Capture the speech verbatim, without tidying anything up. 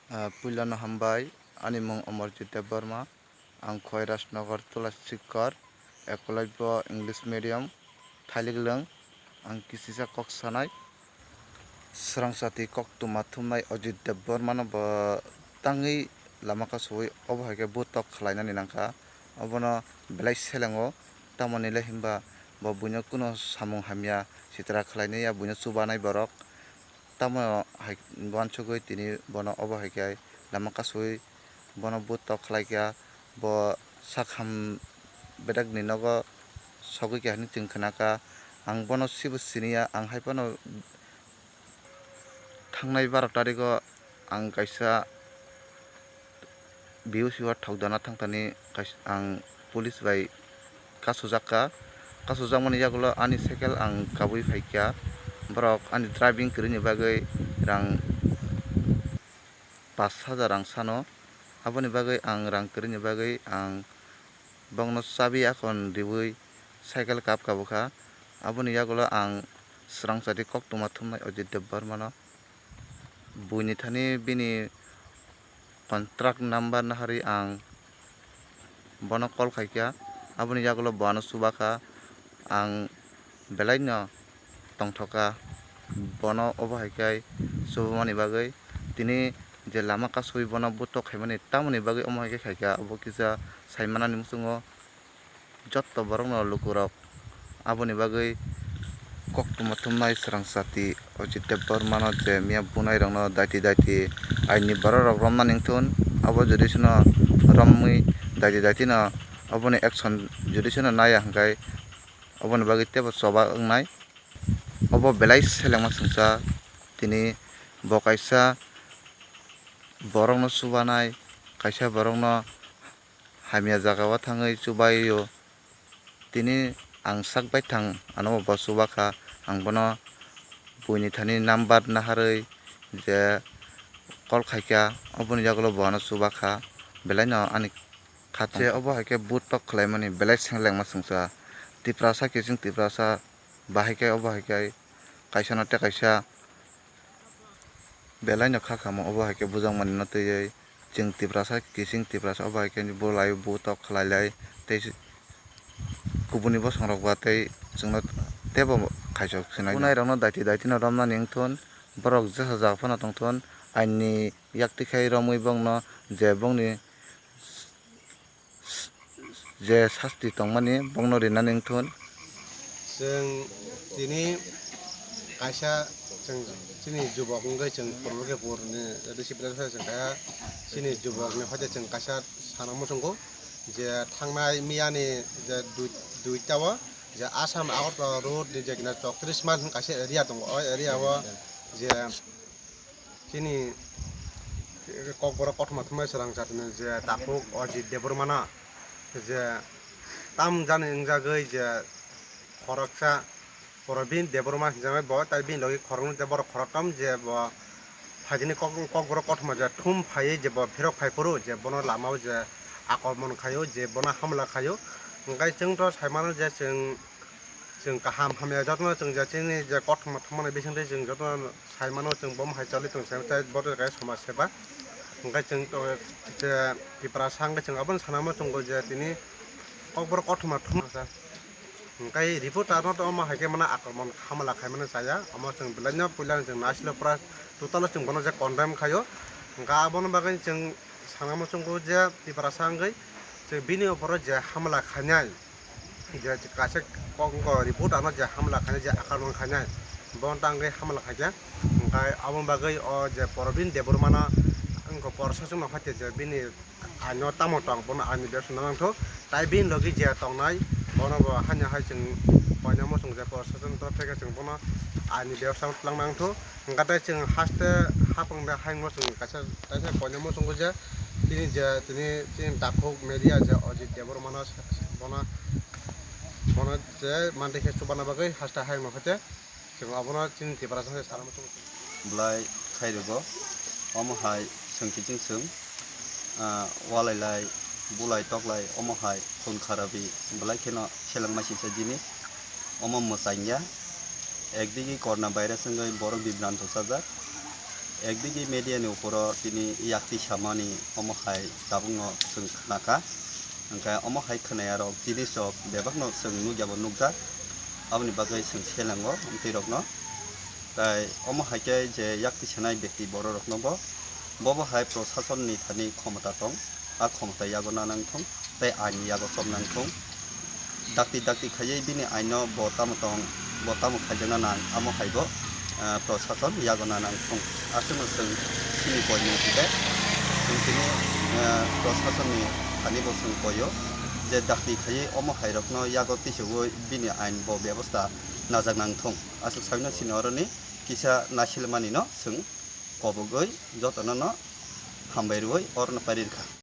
Ah, puilano hambai, ani mung Amarjit Debbarma, ang Khoirajnagar Tulasikor, Ekolabya English Medium, Thailik Lwng, ang kisisa kok sanai. Swrangchati koktwma thumnai Ajit Debbarmano bo tangwi lama kasui obo hai khe butok khlainani nangkha. Obono belai selengo, tamoni le himba bo buino kuno samung hamya sitra khlainai ya buino chubanai borok. Tamo hai uansugwi tini bono obo hai khe lama kasui bono butok khlaikha, bo sakham bedakni nogo sogwi kha hinwi chwng khnakha. Ang bono sibo siniya, ang hai phano thangnai baro tarigo ang kaisa B O C o thokdana thangthani kais-, ang police bai kasujak kha. Kasujakmani yagulo ani cycle ang kabui phaikha. Borok ani driving kwrwini bagwi rang pash hajar rang sano. Aboni bagwi ang rang kwrwini bagwi ang bokno chabi akon riui cycle kap kabukha. Aboni yagulo ang swrangchati koktwma thumnai Ajit Debbarmano. Buini thani bini contract number naharwi ang bono call khaikha, aboni yagulo bo ano chubakha, ang belaino tongthokha, bono obo hai khe chubamani bagwi. Tini je lama kasui bono butok khaimani tamoni bagwi omo hai khe khaikha, obo kisa saimanani muchungo. Jotto borokno lukurok aboni bagwi koktwma thumnai swrangchati Ajit Debbarmano je miya bunairokno daiti daiti aini bororok romnani wngthun, abo jodi seno romwi daiti daitino oboni action jodi seno naiya hwnkhe oboni bagwi teibo choba wngnai. Obo belai selengma swngchar, tini bo kaisa borokno chubanai, kaisa borokno hamya jagao thangwi chubaio. Tini ang sak baithang ano bo chubakha, ang bono buini thani number naharwi je call khaikha, oboni yagulo bo ano chubakha, belaino ani kha tong. Je obo hai khe butok khlaimani belai senglengma swngchar. Tiprasa kiching Tiprasa bahai khe obo hai khe kaisa no tei kaisa belaino kha kamo obo hai khe bujakmani no twiwi chwng Tiprasa kiching Tiprasa obo hai khe bulai butok khlai lai tei kubuni bosongrok ba tei chwngno teibo khaisok sinai. Bunairokno daiti daitino romnani wngthun, borok jesa jaga phano tongthun, aini yakti khai romwi bongno je bongni je sasti tongmani bokno rinani wngthun. Chwng tini kaisa chwng chini jubok wngwi chwng purbo khe purni receive chwng kaisa chini jubokni hoite chwng kaisa sana muchungo je thangnai miyani je dui, duita o je Assam Agartala road ni je kina chowtris mile hwn kaisa area tongo. O area o je Chini kokborok kothoma thumnai swrang jatini je takhuk Ajit Debbarmano je tam jani wngjagwi je khoroksa Probin Debbarma hinjaknai bo, tai bini logi khoroknwi je borok khoroktham je bo phaidini kok-, kokborok kothoma je thum phaiwi je bo phirok phai phuru je bono lamao je akromon khaio je bono hamla khaio. Hwnkhe chwngto saimano je chwng Chwng kaham hamya jotono chwng je chini je kothoma thangmani bisingtwi chwng jotono sai mano, chwng bo hai choli tong sai tei bo tei somaj seba. Hwnkhe chwng to je Tiprasa hwnkhe chwng abono sana muchungo je tini kokborok kothoma thumsa. Hwnkhe reporter no to omo hai khe mano akromon hamla khai mano chaya, omo chwng belai no puila chwng naisilo pura total o chwng bono je condemn khaio. Hwnkhe abono bagwi chwng sana muchungo je Tiprasa hwnkhe chwng bini opor o je hamla khainai. Je kaisa kok wngkha report ano je hamla khainai, je akromon khainai, bono tangwi hamla khaikha. Hwnkhe aboni bagwi o je Probin Debbarmano wngkha proshasonno hoite je bini aino tamo tong, bono aini bebsa nangthok. Tai bini logi je tongnai, bono bo haino hai chwng koinai muchung je proshason torof theke chwng bono aini bebsa twlang nangthok. Hwnkhe tei chwng haste hapung bai hayung no chwng kaisa kaisa koinai muchungo je tini je tini chini takhuk media je Ajit Debbarmano bono, bono je manti khe chubana bagwi haste hayung no khaite chwng abono chini Tiprasa sai sana muchungo. Belai khairwgo, omo hai chwng kiching chwng, ah, walai lai, bulai toklai, omo hai khun kharapi belai kheno selengma sisa jinis. Omo mwchangya, ekdigi corona virus wngwi borok bibranto chajak, Ekdigi media ni uporo tini yakti samani omo hai tabukno chwng khnakha, hwnkhe omo hai khwnayarok jinisrok bebakno chwng nukyabo nukjak, aboni bagwi chwng selango amtwirokno. Tai omo hai khe je yakti sanai bekti bororokno bo, bobo hai prosasonni thani khomota tong, a khomota yago nanang thung, tei ain yago chom nang thung. Dakti dakti khaiwi bini aino bo tamo tong, bo tamo khaijakna nang, amo hai bo, eh, prosason yago nanang thung. Aswkno chwng chini koimung hwnkhe, chwng tini, eh, prosasonni thani bo chwng koio je dakti khaiwi omo hairokno yago tisogwi bini ain bo bebosta najak nang thung. Aswk saino chini oroni kisa naisilmanino chwng kobogwi jotono no hambai rwui orono pairi rwkha.